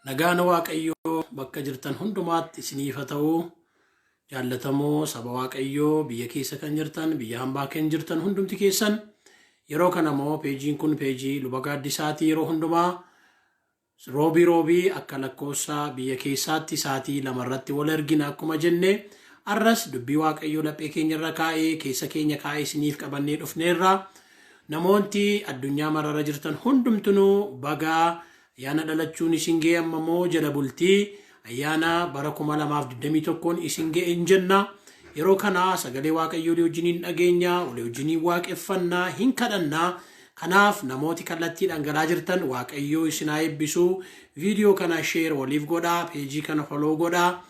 Nagaan Waaqayyoo bakka jirtan hundumaatti isiniif haa ta'u. Jaallatamoo saba Waaqayyoo biyya keessa kan jirtan, biyya hambaa kan jirtan hundumti keessan yeroo kana immoo peejiin kun peejii Luba Gaaddisaatii yeroo hundumaa roobii roobii akka lakkoofsa biyya keessaatti sa'aatii 2 irratti wal ergina akkuma jenne arras dubbii Waaqayyoo laphee keenya irra kaa'ee keessa keenya kaa'ee isiniif qabannee dhufneerra. Namoonni addunyaa mararra jirtan hundumtunuu bagaa ayyaana dhalachuun isin ga'e amma immoo jala bultii ayyaana bara 2021 isin ga'e hin jenna. Yeroo kana sagalee Waaqayyoo walii wajjiniin dhageenya, walii wajjiniin waaqeffannaa, hin kadhannaa. Kanaaf namooti kallattiidhaan galaa jirtan Waaqayyoo isin haa eebbisu. Viidiyoo kana share waliif godhaa, peejii kana follow godhaa.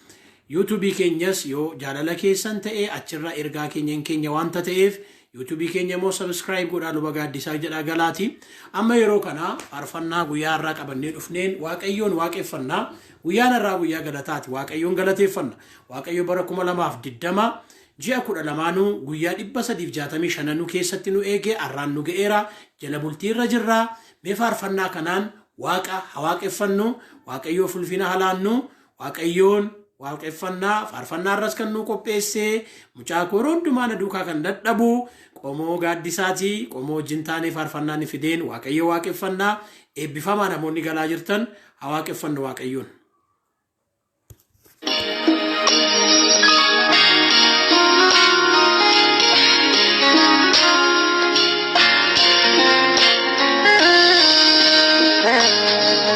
YouTube keenyas yoo jaalala keessan ta'e achirra ergaa keenya hin keenya waanta ta'eef YouTube keenya immoo subscribe godhaa Luba Gaaddisaa jedhaa galaati. Amma yeroo kana faarfannaa guyyaa har'aa qabannee dhufneen Waaqayyoon waaqeffannaa. Guyyaan har'aa guyyaa galataati. Waaqayyoon galateeffanna. Waaqayyo bara 2020 ji'a 12 guyyaa 365 keessatti nu eegee har'aan nu ga'eera. Jala bultii irra jirra. Mee faarfannaa kanaan Waaqa haa waaqeffannu. Waaqayyoof ulfina haa laannu. Waaqayyoon waaqeffannaa faarfannaa irras kan nu qopheesse mucaa koo yeroo hundumaa na duukaa kan dadhabu qomoo Gaaddisaati. Qomoo wajjin taanee faarfannaa ni fideen Waaqayyo waaqeffannaa. Eebbifamaa namoonni galaa jirtan haa waaqeffannu Waaqayyoon.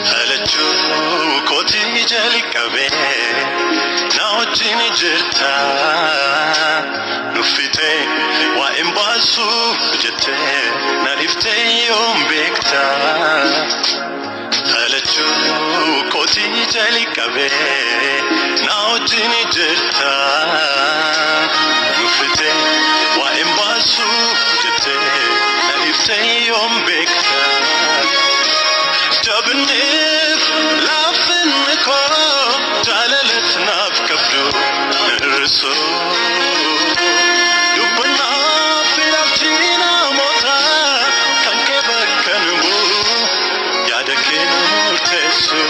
Dhalachuu kootii jalqabee na wajjin jirta. Nuffitee waa'een baasuu jettee na dhiftee yoom beekta. Dhalachuu kootii jalqabee na wajjin jirta. Nuffitee waa'een baasuu jettee na dhiftee yoom beekta. Jabinniif laafinni koo jaalalat naaf qabdu hir'isu. Dubbannaaf ilaalchi namoota kan kee bakka nu bu'u yaada kee nu murteessu.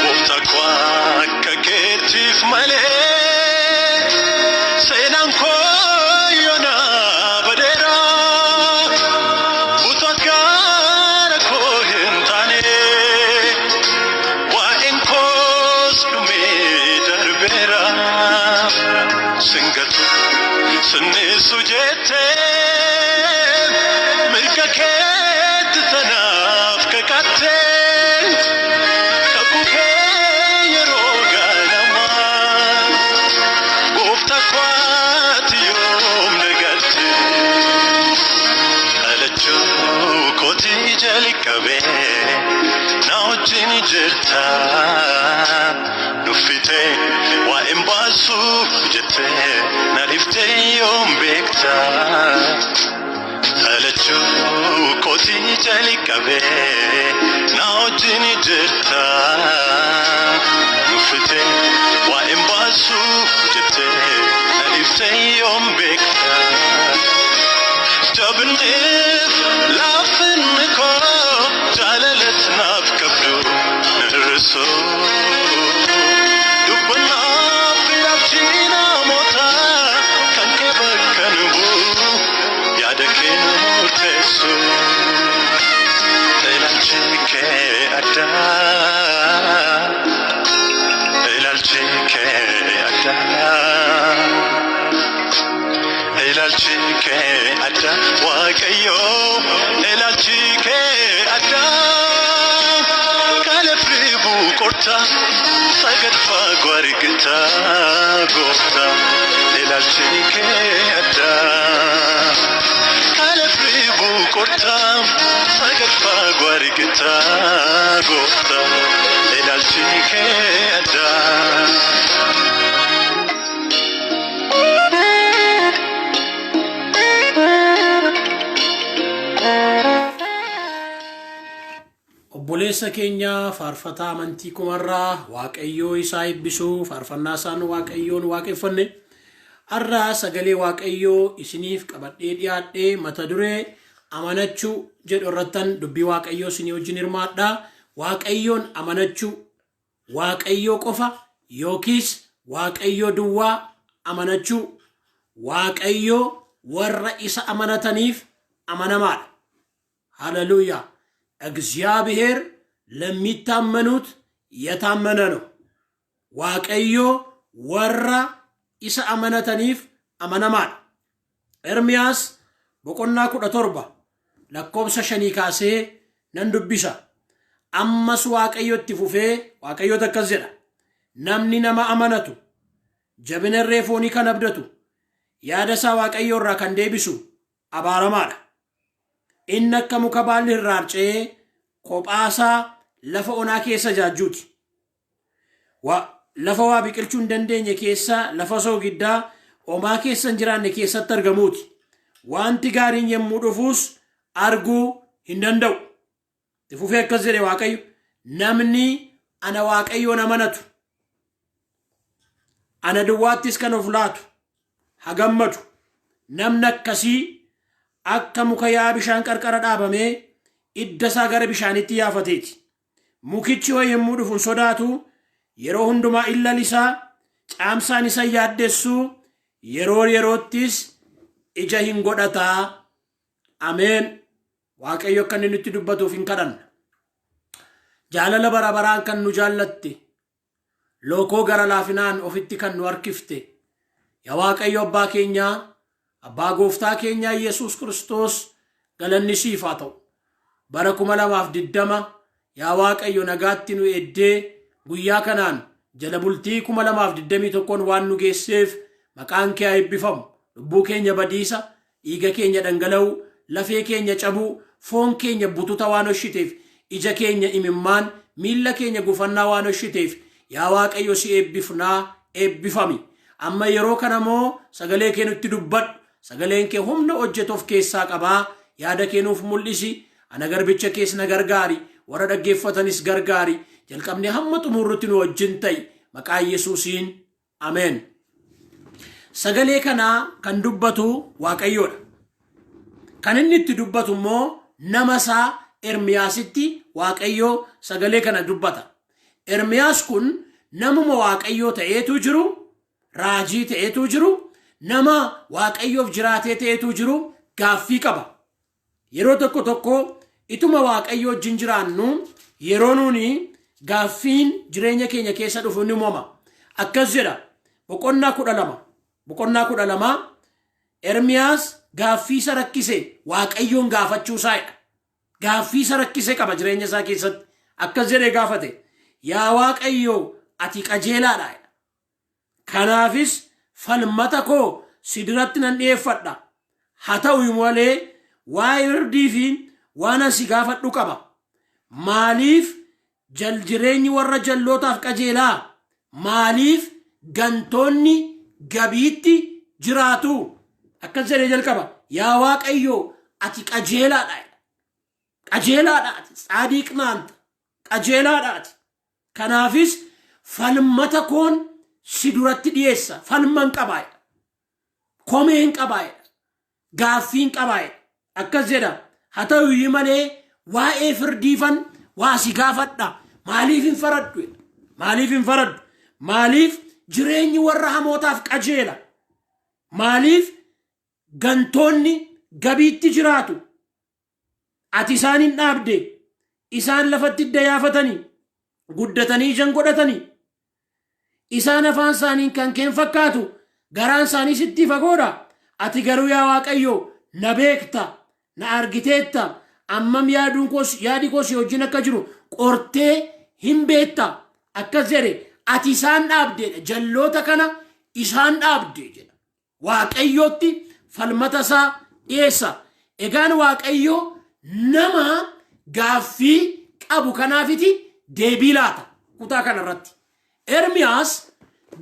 Gooftaa koo akka keetiif malee seenaan koo yoona badeera. Utuu gara koo hin taane waa'een koos dhumee darbeera. Singatu sinnisu jettee mirga keetti tanaaf kakattee kakuu kee yeroo ganamaa gooftaa kwaati yoom dagatte. Dhalachuu kootii jalqabee na wajjin jirta. Nuffitee waa'een baasuu jettee na dhiftee yoom beekta. Dhalachuu kootii jalqabee na wajjin jirta. Nuffitee waa'een baasuu jettee na dhiftee yoom beekta. Jabinniif laafinni koo jaalalat naaf qabdu hir'isu. Dubbannaaf ilaalchi namoota kan kee bakka nu bu'u yaada kee nu murteessu. Ilaalchi kee addaa. Ilaalchi kee addaa. Ilaalchi kee adda Waaqayyoo ilaalchi kee adda. Kalafri buqorta sagadfaa gwargita goofta ilaalchi kee adda. Kalafri buqorta sagadfaa gwargita goofta ilaalchi kee adda. Obboleessa keenya faarfataa Amantii Kumarraa Waaqayyoo isaa eebbisuu, faarfannaa isaan Waaqayyoon waaqeffanne. Har'a sagalee Waaqayyoo isiniif qabadhee dhiyaadhee mata duree amanachuu jedhu irrattan dubbii Waaqayyoo isinii wajjin hirmaadha. Waaqayyoon amanachuu, Waaqayyoo qofa yookiis Waaqayyoo duwwaa amanachuu. Waaqayyoo warra isa amanataniif amanamaadha. ሃሌሉያ። እግዚአብሔር ለሚታመኑት የታመነ ነው። Waaqayyo warra isa amanataniif amanamaadha. Ermiyaas boqonnaa 17 lakkoobsa 5 kaasee nan dubbisa. Ammas Waaqayyo itti fufee Waaqayyoota akkas jedha. Namni nama amanatu, jabina irree foonii kan abdatu, yaada isaa Waaqayyo irraa kan deebisu abaaramaadha. Inni akka muka baalli irraa harca'ee kophaasaa lafa onaa keessa jaajjuuti. Lafa waa biqilchuu hin dandeenye keessa, lafa soogiddaa homaa keessa hin jiraanne keessatti argamuuti. Wanti gaariin yommuu dhufuus arguu hin danda'u. Itti fufee akkas jedhe Waaqayyo: namni ana Waaqayyoon amanatu, ana duwwaattis kan of laatu haa gammadu. Namni akkasii akka muka yaa bishaan qarqara dhaabamee idda isaa gara bishaanitti yaafateeti. Mukichi ho'i yommuu dhufu hin sodaatu, yeroo hundumaa in lalisaa, caamsaan isa yaaddessu, yeroo yeroottis ija hin godhataa. Ameen. Waaqayyo akka inni nutti dubbatuuf hin kadhanna. Jaalala bara baraan kan nu jaallatte, lookoo gara laafinaan ofitti kan nu harkifte, yaa Waaqayyo abbaa keenyaa, abbaa gooftaa keenyaa Yesuus Kiristoos, galanni siif haa ta'u. Bara 2020 yaa Waaqayyo nagaatti nu eddee guyyaa kanaan jala bultii 2021 waan nu geesseef maqaan kee haa eebbifamu. Lubbuu keenya badiisa, dhiiga keenya dhangala'uu, lafee keenya cabuu, foon keenya bututa waan hoshiteef, ija keenya imimmaan, miilla keenya gufannaa waan hoshiteef, yaa Waaqayyo si eebbifnaa, eebbifami. Amma yeroo kana immoo sagalee kee nutti dubbadhu. Sagaleen kee humna hojjetu of keessaa qabaa. Yaada kee nuuf mul'isi. Ana garbicha kees na gargaari. Warra dhaggeeffatanis gargaari. Jalqabnee hamma xumurrutti nu wajjin ta'i. Maqaa Yesuusiin. Ameen. Sagalee kanaa kan dubbatu Waaqayyoodha. Kan inni itti dubbatu immoo nama isaa Ermiyaasitti Waaqayyoo sagalee kana dubbata. Ermiyaas kun namuma Waaqayyoo ta'eetu jiru, raajii ta'eetu jiru, nama Waaqayyoof jiraatee ta'eetu jiru gaaffii qaba. Yeroo tokko tokko ituma Waaqayyoo wajjin jiraannu yeroo nuuni gaaffiin jireenya keenya keessa dhufu ni uumama. Akkas jedha boqonnaa 12. Boqonnaa 12 Ermiyaas gaaffii isa rakkise Waaqayyoon gaafachuu isaadha. Gaaffii isa rakkise qaba jireenya isaa keessatti. Akkas jedhee gaafate. Yaa Waaqayyo, ati qajeelaadha. Kanaafis falmata koo si duratti nan dhiyeeffadha. Haa ta'u malee waa'ee firdii fi waan ani si gaafadhu qaba. Maaliif jireenyi warra jallootaaf qajeelaa? Maaliif gantoonni gabiitti jiraatu? Akkas jedhee jalqaba. Yaa Waaqayyo, ati qajeelaadha. Qajeelaadha ati. Tsaadiq naanta. Qajeelaadha ati. Kanaafis falmata koon si duratti dhiyeessa. Falman qabaa. Komeen qabaa. Gaaffiin qabaa. Akkas jedha. Haa ta'u iyyuu malee waa'ee firdiifan waa si gaafadha. Maaliif hin faraddu? Maaliif hin faraddu? Maaliif jireenyi warra hamootaaf qajeela? Maaliif gantoonni gabiitti jiraatu? Ati isaan hin dhaabde, isaan lafatti hidda yaafatanii, guddatanii ija godhatanii, isaan afaan isaaniin kan keen fakkaatu, garaan isaanii sitti fagoodha. Ati garuu yaa Waaqayyo na beekta, na argiteetta, ammam yaaduun koos yaadi koos wajjin akka jiru qortee hin beekta. Akkas jedhe, ati isaan dhaabdeedha, jalloota kana isaan dhaabde jedha. Waaqayyootti falmata isaa dhiyeessa. Egaan Waaqayyo nama gaaffii qabu kanaafiti deebii laata kutaa kanarratti. Ermiyaas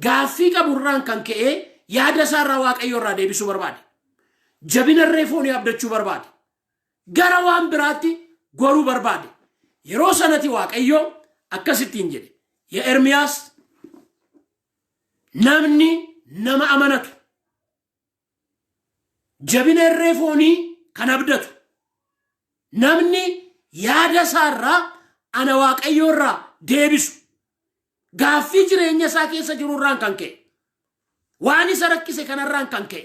gaaffii qaburraan kan ka'e yaada isaarraa Waaqayyo irraa deebisuu barbaade. Jabina irree foonii abdachuu barbaade. Gara waan biraatti goruu barbaade. Yeroo sanatti Waaqayyo akkasittiin jedhe. Yaa Ermiyaas, namni nama amanatu, jabina irree foonii kan abdatu, namni yaada isaarraa ana Waaqayyo irraa deebisu, gaaffii jireenya isaa keessa jirurraan kan ka'e, waan isa rakkise kanarraan kan ka'e,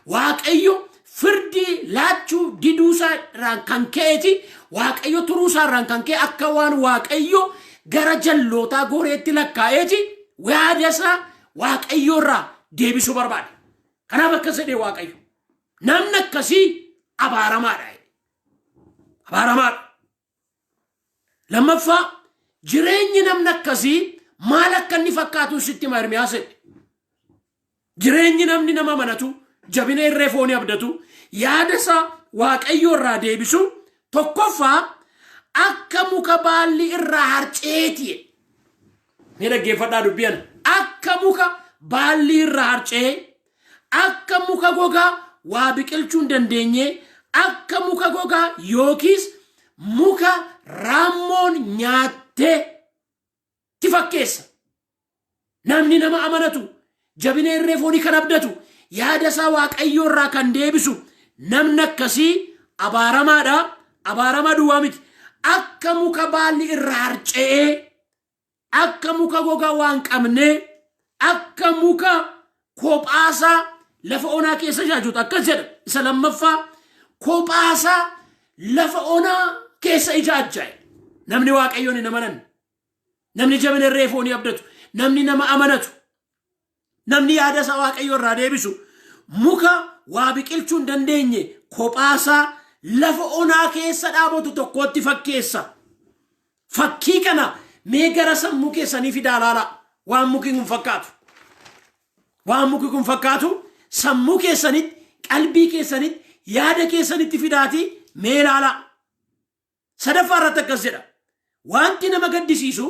Waaqayyo firdii laachuu diduu isaarraan kan ka'eeti, Waaqayyo turuu isaarraan kan ka'e, akka waan Waaqayyo gara jallootaa goreetti lakkaa'eeti yaada isaa Waaqayyo irraa deebisuu barbaade. Kanaaf akkas jedhee Waaqayyo. Namni akkasii abaaramaadha. Abaaramaadha. Lammaffaa, jireenyi namni akkasii maal akka inni fakkaatu sitti hima, Ermiyaas jedhe. Jireenyi namni nama amanatu, jabina irree foonii abdatu, yaada isaa Waaqayyo irraa deebisu, tokkoffaa akka muka baalli irraa harca'eeti. Ni dhaggeeffadhaa dubbii ana. Akka muka baalli irraa harca'ee, akka muka gogaa waa biqilchuu hin dandeenye, akka muka gogaa yookiis muka raammoon nyaattee ti fakkeessa. Namni nama amanatu, jabina irree foonii kan abdatu, yaada isaa Waaqayyoo irraa kan deebisu, namni akkasii abaaramaadha. Abaaramaa duwwaa miti. Akka muka baalli irraa harca'ee, akka muka gogaa waan qabnee, akka muka kophaasaa lafa onaa keessa jaajuutu akkas jedha. Isa lammaffaa, kophaasaa lafa onaa keessa ijaajja'e. Namni Waaqayyoon hin amanan, namni jabina irree foonii abdatu, namni nama amanatu, namni yaada isaa Waaqayyo irraa deebisu, muka waa biqilchuu hin dandeenye kophaasaa lafa onaa keessa dhaabatu tokkotti fakkeessa. Fakkii kana mee gara sammuu keessanii fidaa ilaalaa. Waan muki kun fakkaatu. Waan muki kun fakkaatu sammuu keessanitti, qalbii keessanitti, yaada keessanitti fidaatii mee ilaalaa. Sadaffaa irratti akkas jedha. Wanti nama gaddisiisu,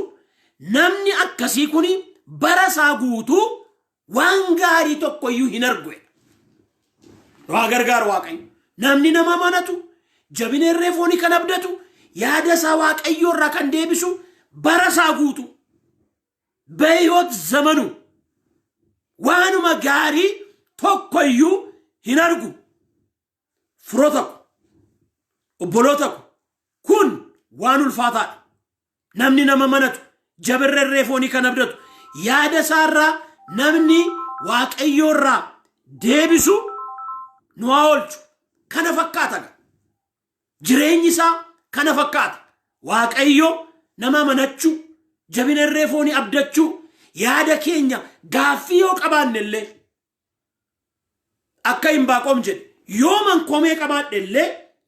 namni akkasii kun bara isaa guutuu waan gaarii tokko iyyuu hin argu. Waa gargaaru Waaqayyo. Namni nama amanatu, jabina irree foonii kan abdatu, yaada isaa Waaqayyo irraa kan deebisu, bara isaa guutuu, በሕይወት ዘመኑ waanuma gaarii tokko iyyuu hin argu. Firoota ko, obboloota ko, kun waan ulfaataadha. Namni nama amanatu, jabina irree foonii kan abdatu, yaada isaarraa namni Waaqayyo irraa deebisu, nu haa oolchu. Kana fakkaata. Jireenyi isaa kana fakkaata. Waaqayyo nama amanachuu, jabina irree foonii abdachuu, yaada keenya gaaffii yoo qabaanne illee, akka hin baaqoom jedhe, yooman komee qabaadhe illee,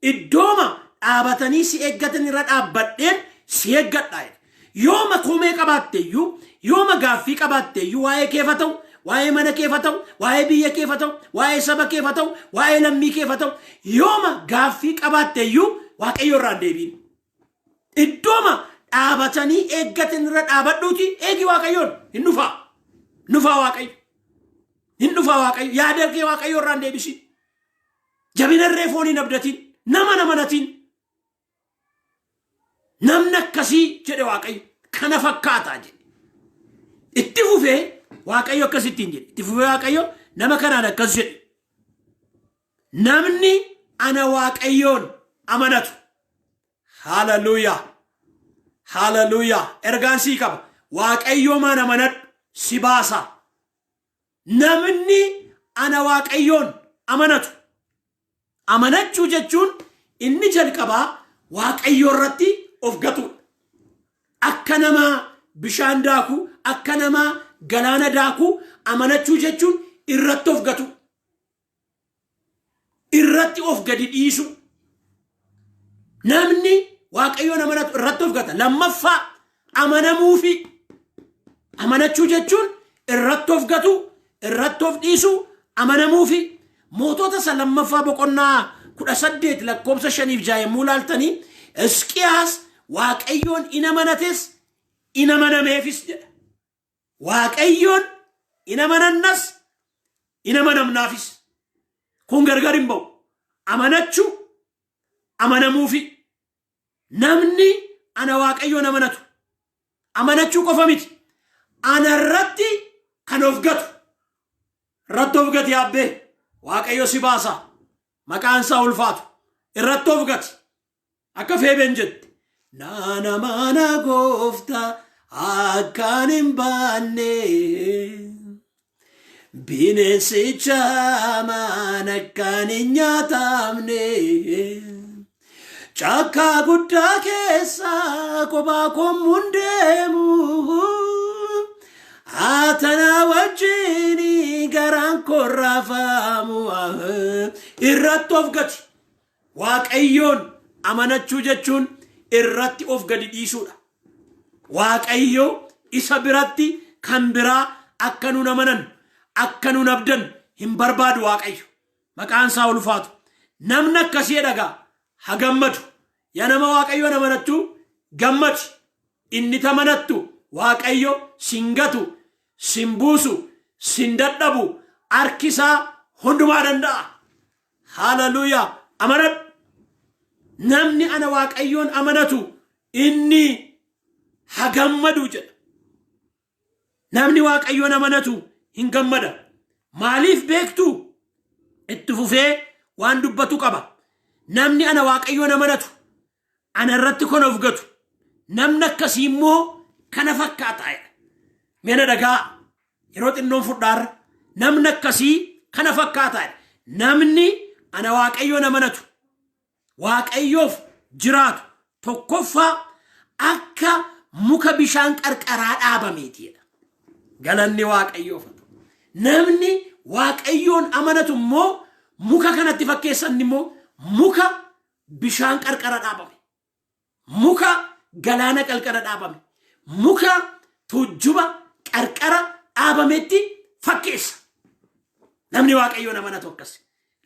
iddooma dhaabatanii si eeggatan irra dhaabbadheen si eeggadha jedhe. Yooma komee qabaatte iyyuu, yooma gaaffii qabaatte iyyuu, waa'ee keefa ta'u, waa'ee mana keefa ta'u, waa'ee biyya keefa ta'u, waa'ee saba keefa ta'u, waa'ee lammii keefa ta'u, yooma gaaffii qabaatte iyyuu, Waaqayyo irraa hin deebiin. Iddooma dhaabatanii eeggatan irra dhaabadhuuti eegi Waaqayyoon, hin dhufaa. Dhufaa Waaqayyo. Hin dhufaa Waaqayyo. Yaada kee Waaqayyo irraa hin deebisin. Jabina irree fooniin abdatiin. Nama namanatiin. Namni akkasii, jedhe Waaqayyo, kana fakkaataa jedhe. Itti fufee Waaqayyo akkasittiin jedhe. Itti fufee Waaqayyo nama kanaan akkas jedhe. Namni ana Waaqayyoon amanatu. Haleluuyaa. Haleluuyaa. Ergaan sii qaba. Waaqayyoomaan amanadhu, si baasa. Namni ana Waaqayyoon amanatu. Amanachuu jechuun inni jalqabaa Waaqayyoo irratti of gatuudha. Akka namaa bishaan daaku, akka namaa galaana daaku, amanachuu jechuun irratti of gatu. Irratti of gadi dhiisu. Namni Waaqayyoon amanatu irratti of gata. Lammaffaa, amanamuufi. Amanachuu jechuun irratti of gatu, irratti of dhiisu, amanamuufi. Mootota isa lammaffaa boqonnaa 18 lakkoofsa 5 6 yommuu ilaaltanii, Hisqiyaas Waaqayyoon in amanates, in amanameefis jedha. Waaqayyoon in amanannas, in amanamnaafis. Kun gargar hin ba'u. Amanachuu, amanamuufi. Namni ana Waaqayyoon amanatu. Amanachuu qofa miti. Ana irratti kan of gatu. Irratti of gati yaabbee. Waaqayyo si baasa. Maqaan isaa ulfaatu. Irratti of gati. Akka Feebeen jette. Naana mana gooftaa akkaan hin baanne. Bineensicha hamaan akkaan hin nyaatamne. Caakkaa guddaa keessa kophaa koommuun deemu. Atanaa wajjin garaan koo raafamu. Irratti of gati. Waaqayyoon amanachuu jechuun irratti of gadi dhiisuudha. Waaqayyo isa biratti kan biraa akka nun amanan, akka nun abdan hin barbaadu Waaqayyo. Maqaan isaa ulfaatu. Namni akkasii dhagaa haa gammadu. Yaa nama Waaqayyoon amanattu gammadi. Inni tamanattu Waaqayyo sin gatu, sin buusu, sin dadhabu, harki isaa hundumaa danda'a. Haleluuyaa! Amanadhu. Namni ana Waaqayyoon amanatu inni haa gammadu jedha. Namni Waaqayyoon amanatu hin gammada. Maaliif beektu? Itti fufee waan dubbatu qaba. Namni ana Waaqayyoon amanatu, ana irratti kan of gatu, namni akkasii immoo kana fakkaata jedha. Mee na dhagaa yeroo xinnoon fudhaarra namni akkasii kana fakkaata jedha. Namni ana Waaqayyoon amanatu, Waaqayyoof jiraatu tokkoffaa akka muka bishaan qarqaraa dhaabameeti jedha. Galanni Waaqayyoof haa ta'u. Namni Waaqayyoon amanatu immoo muka kanatti fakkeessan immoo muka bishaan qarqara dhaabame. Muka galaana qarqara dhaabame. Muka tuujjuba qarqara dhaabametti fakkeessa. Namni Waaqayyoon amanatu akkas.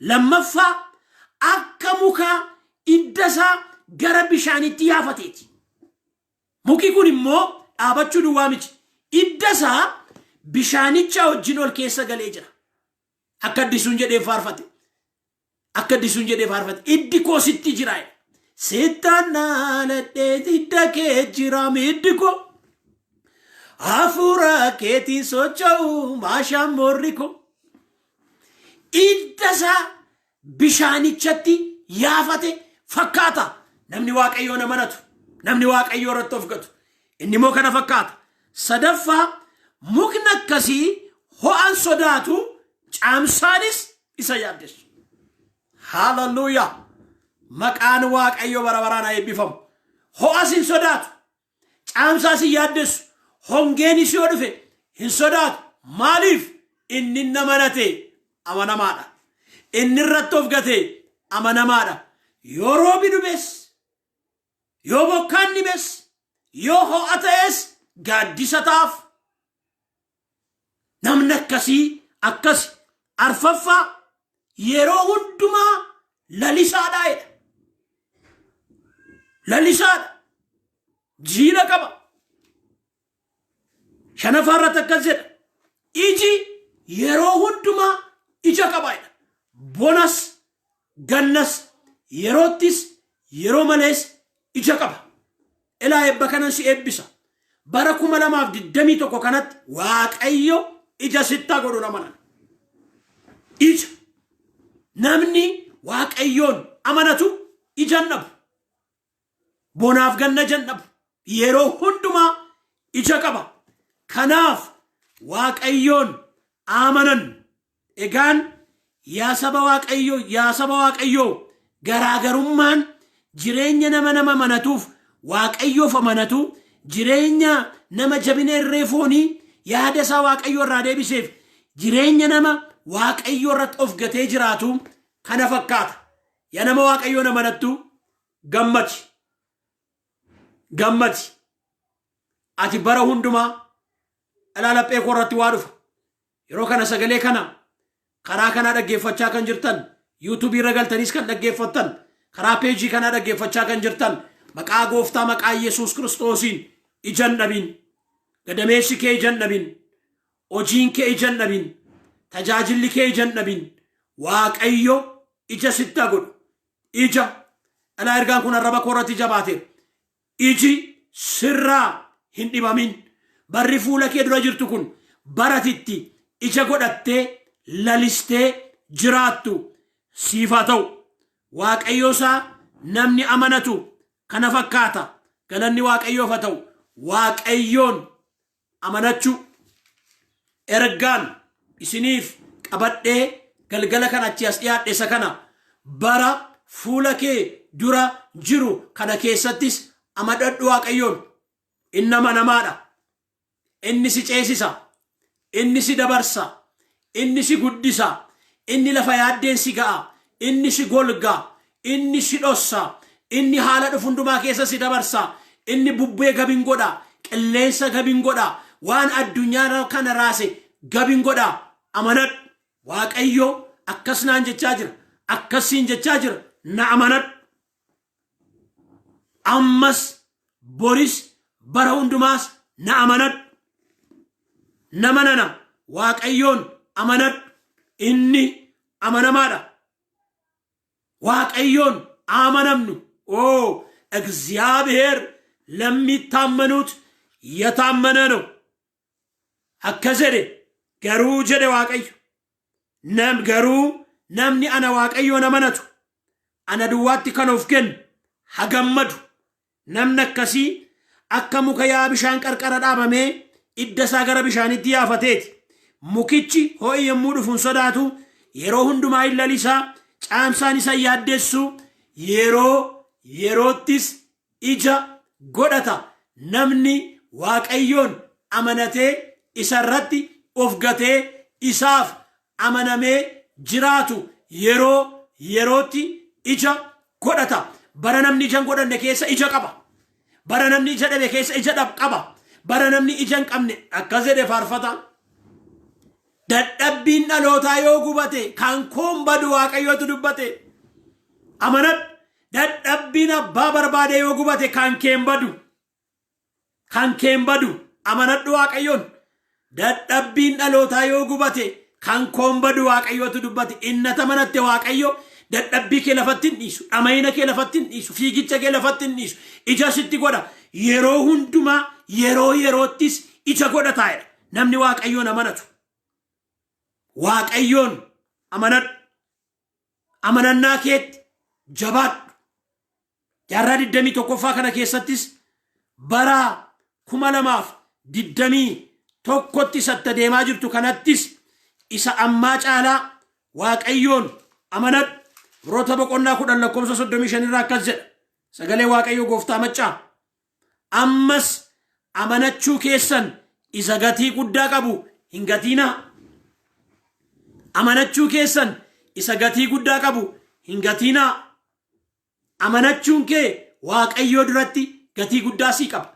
Lammaffaa akka muka idda isaa gara bishaanitti yaafateeti. Muki kun immoo dhaabachuu duwwaa miti. Idda isaa bishaanicha wajjin ol keessa galee jira. Akka addisuun jedhee faarfate. Akka addisuun jedhee faarfate. Iddi koo sitti jira. Sittaan dhaaladhee idda kee jira iddi koo. Hafuura keetiin socho'u maashaan moorri koo. Idda isaa bishaanichatti yaafate fakkaata. Namni Waaqayyoon amanatu, namni Waaqayyoo irratti of gatu. Inni immoo kana fakkaata. Sadaffaa mukni akkasii ho'an sodaatu, caamsaanis isa yaaddessu. Haalelluuyaa! Maqaan Waaqayyoo bara baraan haa eebbifamu. Ho'as hin sodaatu. Caamsaas hin yaaddessu. Hongeenis yoo dhufe hin sodaatu. Maaliif? Inni inni amanate amanamaadha. Inni irratti of gate amanamaadha. Yoo roobi dhufes, yoo bokkaan dhibes, yoo ho'a ta'es gaaddisa ta'aaf. Namni akkasii akkas. Arfaffaa yeroo hundumaa lalisaadha jedha. Lalisaadha. Jiila qaba. Shanaffaa irratti akkas jedha. Iji yeroo hundumaa ija qaba jedha. Bonas gannas yeroottis yeroo malees ija qaba. Ilaa eebba kanan si eebbisa. Bara 2021 kanatti Waaqayyo ija sittaa godhu nama. Ija. Namni Waaqayyoon amanatu ija hin dhabu. Bonaaf ganna ija hin dhabu. Yeroo hundumaa ija qaba. Kanaaf Waaqayyoon amanan. Egaan yaa saba Waaqayyoo, yaa saba Waaqayyoo, garaagarummaan jireenya nama nama amanatuuf Waaqayyoof amanatu, jireenya nama jabina irree foonii yaada isaa Waaqayyoo irraa deebiseef, jireenya nama Waaqayyoo irratti of gatee jiraatu kana fakkaata. Yaa nama Waaqayyoon amanattu gammadi. Gammadi. Ati bara hundumaa dhalaa laphee koo irratti waa dhufa. Yeroo kana sagalee kana karaa kanaa dhaggeeffachaa kan jirtan, yuutuubii irra galtaniis kan dhaggeeffattan, karaa peejii kanaa dhaggeeffachaa kan jirtan, maqaa gooftaa maqaa Yesuus Kiristoosiin ija hin dhabin. Gadameessi kee ija hin dhabin. Hojiin kee ija hin dhabin. Tajaajilli kee ija hin dhabin. Waaqayyo ija sitti haa godhu. Ija. Dhalaa ergaan kun arraba koo irratti jabaateera. Iji sirraa hin dhibamin. Barri fuula kee dura jirtu kun baratitti ija godhattee lalistee jiraattu siif haa ta'u. Waaqayyo isaa namni amanatu kana fakkaata. Galanni Waaqayyoof haa ta'u. Waaqayyoon amanachuu ergaan isiniif qabadhee galgala kan achi as dhiyaadhe isa kana. Bara fuula kee dura jiru kana keessattis amanadhu Waaqayyoon. Inni amanamaadha. Inni si ceesisa. Inni si dabarsa. Inni si guddisa. Inni lafa yaaddeen si ga'a. Inni si golga. Inni si dhossa. Inni haala dhufu hundumaa keessa si dabarsa. Inni bubbee gabin godha. Qilleensa gabin godha. Waan addunyaa kana raase gabin godha. Amanadhu. Waaqayyo akkas naan jechaa jira. Akkasiin jechaa jira. Na amanadhu. Ammas boris bara hundumaas na amanadhu. Nama nana, Waaqayyoon amanadhu. Inni amanamaadha. Waaqayyoon amanamnu. ኦ እግዚአብሔር ለሚታመኑት የታመነ ነው። Akkas jedhe, garuu jedhe Waaqayyo, nam garuu namni ana Waaqayyoon amanatu, ana duwwaatti kan of kennu haa gammadu. Namni akkasii akka muka yaa bishaan qarqara dhaabamee idda isaa gara bishaanitti yaafateeti. Mukichi ho'i yommuu dhufu hin sodaatu, yeroo hundumaa hin lalisaa, caamsaan isa hin yaaddessu, yeroo yeroottis ija godhata. Namni Waaqayyoon amanatee isarratti of gatee isaaf amanamee jiraatu yeroo yerootti ija godhata. Bara namni ija hin godhanne keessa ija qaba. Bara namni ija dhabe keessa ija qaba. Bara namni ija hin qabne, akkas jedhe faarfata. Dadhabbiin dhalootaa yoo gubate kan koon badu, Waaqayyootu dubbate. Amanadhu. Dadhabbiin abbaa barbaade yoo gubate kan keen badu. Kan keen badu, amanadhu Waaqayyoon. Dadhabbiin dhalootaa yoo gubate kan koon badu, Waaqayyootu dubbate. Innata manatte Waaqayyo dadhabbii kee lafatti hin dhiisu. Dhamayina kee lafatti hin dhiisu. Fiigicha kee lafatti hin dhiisu. Ija sitti godha. Yeroo hundumaa yeroo yeroottis ija godha taa'edha. Namni Waaqayyoon amanatu. Waaqayyoon amanadhu. Amanannaa keetti jabaadhu. Jaarraa 21ffaa kana keessattis, bara 2021tti isatta deemaa jirtu kanattis, isa ammaa caalaa Waaqayyoon amanadhu. Ibroota boqonnaa 10 lakkoofsa 35 irraa akkas jedha. Sagalee Waaqayyoo gooftaa maccaa. Ammas amanachuu keessan isa gatii guddaa qabu hin gatiinaa. Amanachuu keessan isa gatii guddaa qabu hin gatiinaa. Amanachuun kee Waaqayyoo duratti gatii guddaa sii qaba.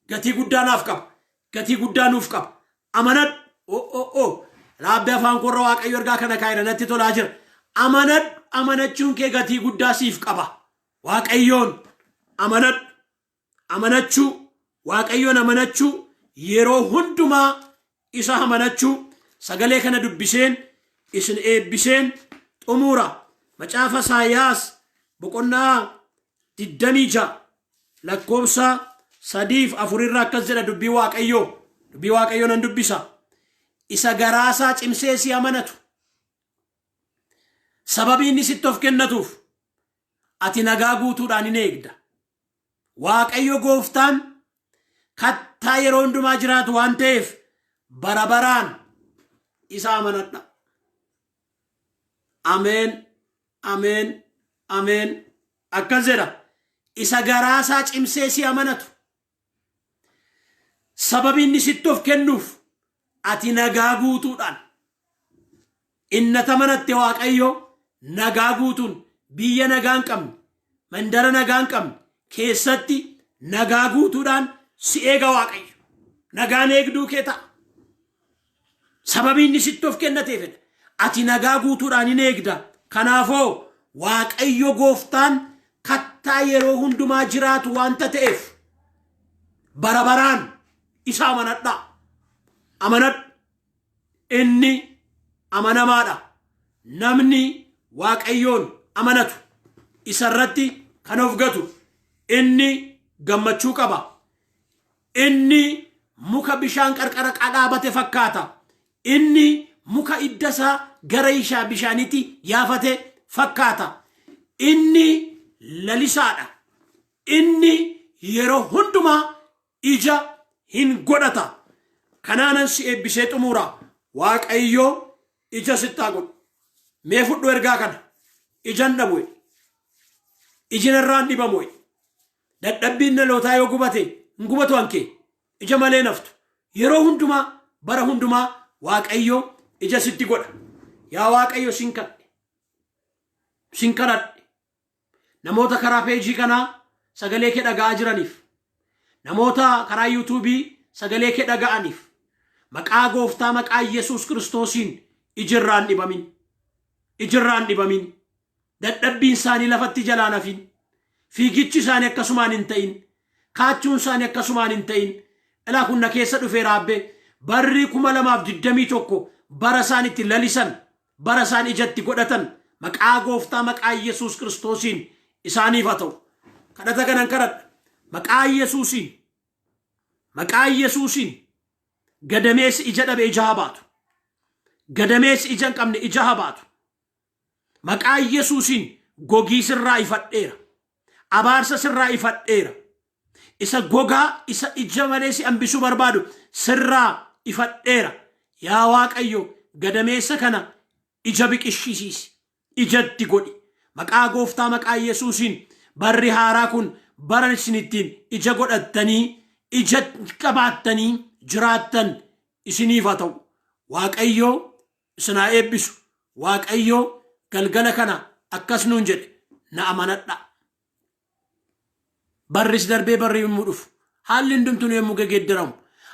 Gatii guddaa naaf qaba. Gatii guddaa nuuf qaba. Amanadhu. O o o. Raabbi afaan korra Waaqayyo ergaa kana kaayira natti tolaa jira. Amanadhu. Amanachuun kee gatii guddaa siif qaba. Waaqayyoon amanadhu. Amanachuu, Waaqayyoon amanachuu, yeroo hundumaa isa amanachuu. Sagalee kana dubbiseen isin eebbiseen xumura. Macaafa Isaayaas boqonnaa 26 lakkoofsa sadiif afurirra akkas jedha dubbii Waaqayyoo. Dubbii Waaqayyoo nan dubbisa. Isa garaasaa cimsee si amanatu. Sababii inni sitti of kennatuuf ati nagaa guutuudhaan hin eegda. Waaqayyo gooftaan kattaa yeroo hundumaa jiraatu waan ta'eef bara baraan isa amanadha. Ameen, ameen, ameen. Akkas jedha. Isa garaasaa cimsee si amanatu. Sababii inni sitti of kennuuf ati nagaa guutuudhaan innata manatte Waaqayyo nagaa guutuun biyya nagaa hin qabne, mandara nagaa hin qabne keessatti nagaa guutuudhaan si eega Waaqayyo. Nagaan eegduu kee ta'a. Sababii inni sitti of kennateefidha. Ati nagaa guutuudhaan hin eegda. Kanaafoo Waaqayyo gooftaan kattaa yeroo hundumaa jiraatu waanta ta'eef bara baraan isa amanadhaa. Amanadhu. Inni amanamaadha. Namni Waaqayyoon amanatu isarratti kan of gatu inni gammachuu qaba. Inni muka bishaan qarqara dhaabate fakkaata. Inni muka idda isaa gara ishaa bishaaniitti yaafate fakkaata. Inni lalisaadha. Inni yeroo hundumaa ija hin godhata. Kanaanan si eebbisee xumura. Waaqayyo ija sittaa godhu. Mee fudhu ergaa kana. Ijan dhabu. Iji narraan dhibamu. Dadhabbiin dhalootaa yoo gubate hin gubatu hankee. Ija malee naftu. Yeroo hundumaa, bara hundumaa Waaqayyo ija sitti godha. Yaa Waaqayyo, sin kadhe. Sin kadhadhe. Namoota karaa peejii kanaa sagalee kee dhaga'aa jiraniif, namoota karaa yuutuubii sagalee kee dhaga'aniif, maqaa Gooftaa, maqaa Yesuus Kiristoosiin, ijirraan dhibamin. Ijirraan dhibamin. Dadhabbiin isaanii lafatti jalaan hafin. Fiigichi isaanii akkasumaan hin ta'in. Kaachuun isaanii akkasumaan hin ta'in. Ilaa, kun na keessa dhufee raabbee, barri 2021 bara isaan itti lalisan, bara isaan ijatti godhatan, maqaa Gooftaa, maqaa Yesuus Kiristoosiin isaaniif haa ta'u. Kadhata kanan kadhadha. Maqaa Yesuusiin. Maqaa Yesuusiin gadameessi ija dhabe ija haa baatu. Gadameessi ija hin qabne ija haa baatu. Maqaa Yesuusiin gogii sirraa ifadheera. Abaarsa sirraa ifadheera. Isa gogaa, isa ija malee si hambisuu barbaadu sirraa ifadheera. Yaa Waaqayyo, gadameessa kana ija biqishisiisi. Ijatti godhi. Maqaa Gooftaa, maqaa Yesuusiin, barri haaraa kun bara isin ittiin ija godhattanii, ija qabaattanii jiraattan isiniif haa ta'u. Waaqayyo isin haa eebbisu. Waaqayyo galgala kana akkas nuun jedhe: na amanadha. Barris darbee barri yommuu dhufu, haalli hundumtuu yommuu gegeeddaramu,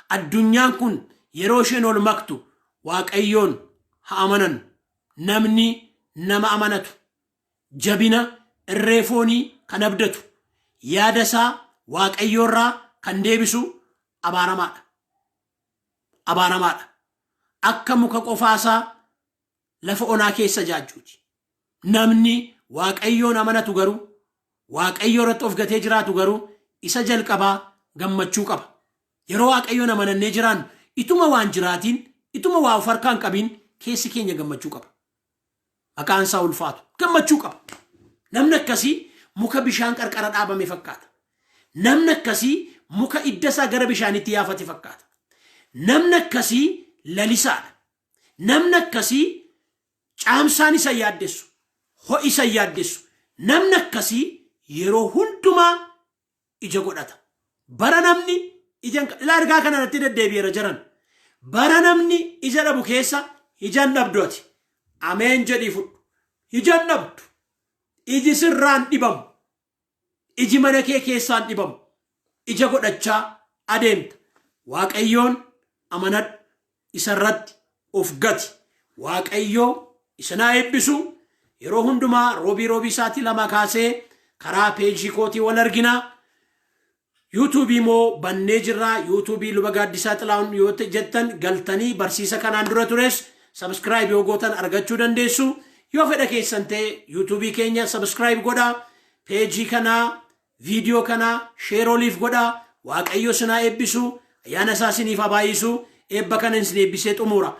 addunyaan kun yeroo isheen ol maktu, Waaqayyoon haa amanan. Namni nama amanatu, jabina irree foonii kan abdatu, yaada isaa Waaqayyoorraa kan deebisu abaaramaadha. Abaaramaadha. Akka muka qofaasaa lafa onaa keessa jaajjuuti. Namni Waaqayyoon amanatu garuu, Waaqayyoo irratti of gatee jiraatu garuu, isa jalqabaa gammachuu qaba. Yeroo Waaqayyoon amanannee jiraannu, ituma waan jiraatiin, ituma waa of harkaa hin qabiin, keessi keenya gammachuu qaba. Maqaan isaa ulfaatu. Gammachuu qaba. Namni akkasii muka bishaan qarqara dhaabame fakkaata. Namni akkasii muka idda isaa gara bishaanitti yaafate fakkaata. Namni akkasii lalisaadha. Namni akkasii caamsaan isa yaaddessu, ho'i isa yaaddessu. Namni akkasii yeroo hundumaa ija godhata. Bara namni ija ilaa, ergaa kana irratti deddeebi'eera jiran. Bara namni ija dhabu keessa ija hin dhabdu ati. Ameen jedhii fudhu. Ija hin dhabdu. Iji sirraan dhibamu. Iji mana kee keessaan dhibamu. Ija godhachaa adeemta. Waaqayyoon amanadhu. Isarratti of gati. Waaqayyo isin haa eebbisu. Yeroo hundumaa roobii roobii sa'aatii 2 kaasee karaa peejii kootii wal argina. Yuutuubii immoo bannee jirra. Yuutuubii Luba Gaaddisaa Xilaa'uun yoo jettan galtanii barsiisa kanaan dura tures subscribe yoo gootan argachuu dandeessu. Yoo fedha keessan ta'e yuutuubii keenya subscribe godhaa. Peejii kanaa, viidiyoo kanaa share oliif godhaa. Waaqayyo isin haa eebbisu. Ayyaana isaa isiniif haa baay'isu. Eebba kana isin eebbisee xumura.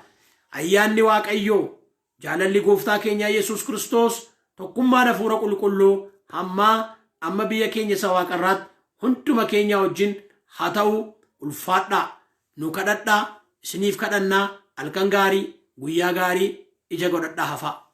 Ayyaanni Waaqayyoo, jaalalli Gooftaa keenyaa Yesuus Kiristoos, tokkummaan Hafuura Qulqulluu hammaa amma biyya keenya isa waaqarraatti hunduma keenya wajjin haa ta'u. Ulfaadhaa. Nu kadhadhaa, isiniif kadhannaa. Halkan gaarii, guyyaa gaarii, ija godhadhaa hafaa.